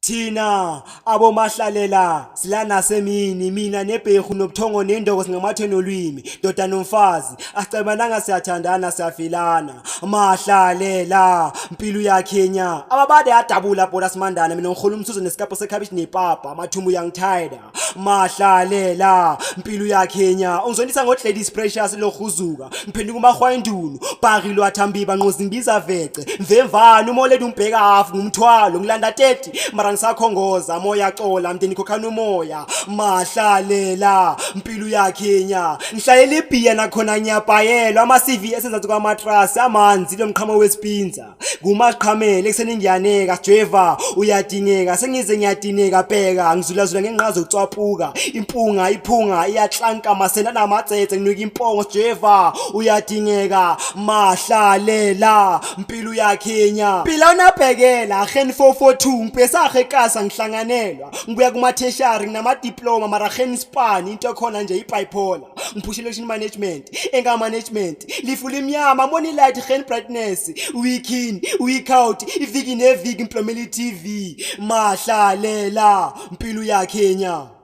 Thina abomahlalela silana semini, mina nebhehu nobuthongo nendoko, singamathe nolwimi, ndoda nomfazi, asicebananga, siyathandana, siyafilana. Mahlalela mpilo yakhenya ababade yadabula bhola simandana, mina ngihola umsuzo nesikapo sekhabishi nepapa, amathumbu uyangithayida. Mahlalela mpilo yakhenya ungizondisa ngo-Gladys Precious lohuzuka, ngiphenduka umahwayindunu bhari lwathambiba nqozimbiza vece mvemvana umoledi umbheka hafu ngumthwalo ngilanda 30 mara ngisakhongoza moya cola mndeni khokhana umoya. Mahlalela mpilo yakhenya ngihlalela ibhiya nakhona ngiyabhayelwa ama-CV esenzansi kwamatrasi amanzi lo mqhamo wesipinza kumaqhamele ekuseni ngiyaneka sijeva uyadingeka sengize ngiyadineka bheka ngizulazula ngenqa zokucwapuka impunga iphunga iyahlanka masela namatsetse nginuka impongo sijeva uyadingeka. Mahlalela mpilo yakhenya phila unabhekela gen 442 ngibhesahe kasa ngihlanganelwa ngibuya kuma-tertiary nginama-diploma mara gen span into ekhona nje i-bipolar ngiphusha election management enga-management lifu limnyama money light gen brightness week in week out iviki neviki ngiplomela i-TV. Mahlalela mpilo yakhenya.